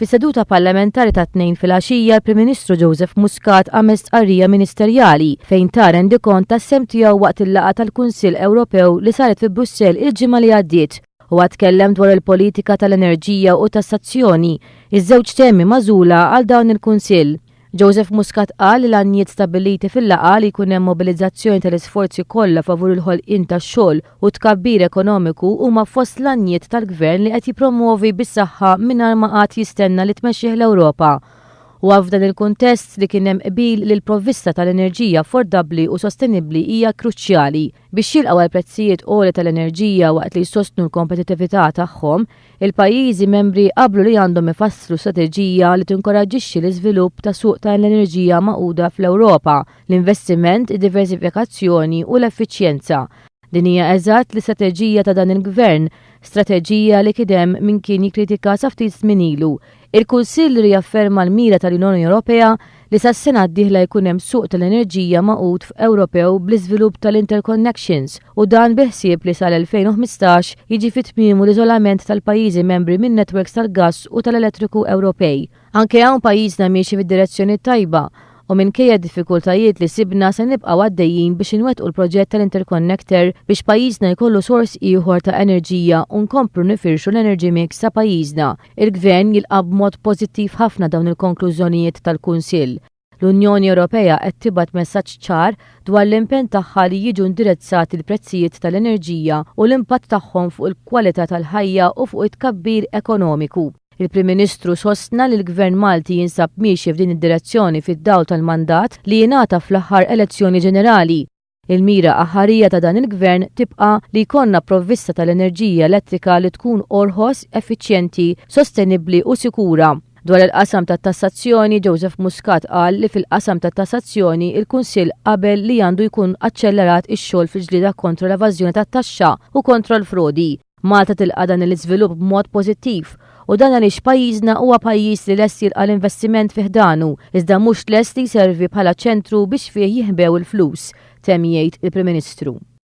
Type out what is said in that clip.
Fis-seduta parlamentari tat-Tnejn filgħaxija l-Prim Ministru Joseph Muscat għamel stqarrija ministerjali fejn ta rendikont tas-sehem tiegħu waqt il-laqgħa tal-Kunsill Ewropew li saret fi Brussell il-ġimgħa li għaddiet. Huwa tkellem dwar il-politika tal-enerġija u tassazzjoni, iż-żewġ temi magħżula għal dan il-Kunsill. Joseph Muscat qal li l-għanjiet stabbiliti fil-laqgħa li jkun hemm mobilizzazzjoni tal-isforzi kollha favur il-ħolqien tax-xogħol u t-tkabbir ekonomiku huma fost l-għanjiet tal-Gvern li qed jippromwovi bis-saħħa mingħajr ma qagħad jistenna li tmexxih l-Ewropa. Huwa f'dan il-kuntest li kien hemm qbil li l-provvista tal-enerġija affordabbli u sostenibbli hija kruċjali. Biex jilqgħu għall-prezzijiet għoli tal-enerġija waqt li jsostnu l-kompetittività tagħhom, Il-pajjiżi membri qablu li għandhom ifasslu strateġija li tinkoraġġixxi l-iżvilupp ta' suq ta' l-enerġija magħquda fl-Ewropa, l-investiment, id-diversifikazzjoni u l-effiċjenza. Din hija eżatt l-istrateġija ta' dan il-Gvern, strateġija li kien hemm min kien jikkritika sa ftit żmien ilu. Il-Kunsill riafferma l-mira tal-Unjoni Ewropea li sas-sena d-dieħla jkun hemm suq tal-enerġija magħqud f'Ewropew bl-iżvilupp tal-interconnections u dan bil-ħsieb li sal-2015 jiġi fi tmiemu l-iżolament tal-pajjiżi membri min-netwerks tal-gass u tal-elettriku Ewropej. Anke hawn pajjiżna miexi fid-direzzjoni t-tajba u minkejja d-diffikultajiet li sibna se nibqgħu għaddejjin biex inwettqu l-proġett tal-interconnector biex pajjiżna jkollu sors ieħor ta' enerġija u nkomplu nifirxu l-energy mix ta' pajjiżna. Il-Gvern jilqa' b'mod pożittiv ħafna dawn il-konklużjonijiet tal-Kunsill. L-Unjoni Ewropea qed tibgħat messaġġ ċar dwar l-impenn tagħha li jiġu indirizzati l-prezzijiet tal-enerġija u l-impatt tagħhom fuq il-kwalità tal-ħajja u fuq it-tkabbir ekonomiku. Il-Prim Ministru sostna li l-Gvern Malti jinsab miexi f'din id-direzzjoni fid-dawl tal-mandat li ingħata fl-aħħar elezzjoni ġenerali. Il-mira aħħarija ta' dan il-Gvern tibqa' li jkollna provvista tal-enerġija elettrika li tkun orħos, effiċjenti, sostenibbli u sikura. Dwar il-qasam tat-tassazzjoni, Joseph Muscat qal li fil-qasam tat-tassazzjoni il-Kunsill qabel li għandu jkun aċċellerat ix-xogħol fil-ġlieda kontra l-evażjoni tat-taxxa u kontra l-frodi. Malta tilqa' dan l-iżvilupp b'mod pożittiv u dan għaliex pajjiżna huwa pajjiż li lest jilqa' l-investiment fi ħdanu iżda mhux lest li jservi bħala ċentru biex fih jinħbew il-flus, temm jgħid il-Prim Ministru.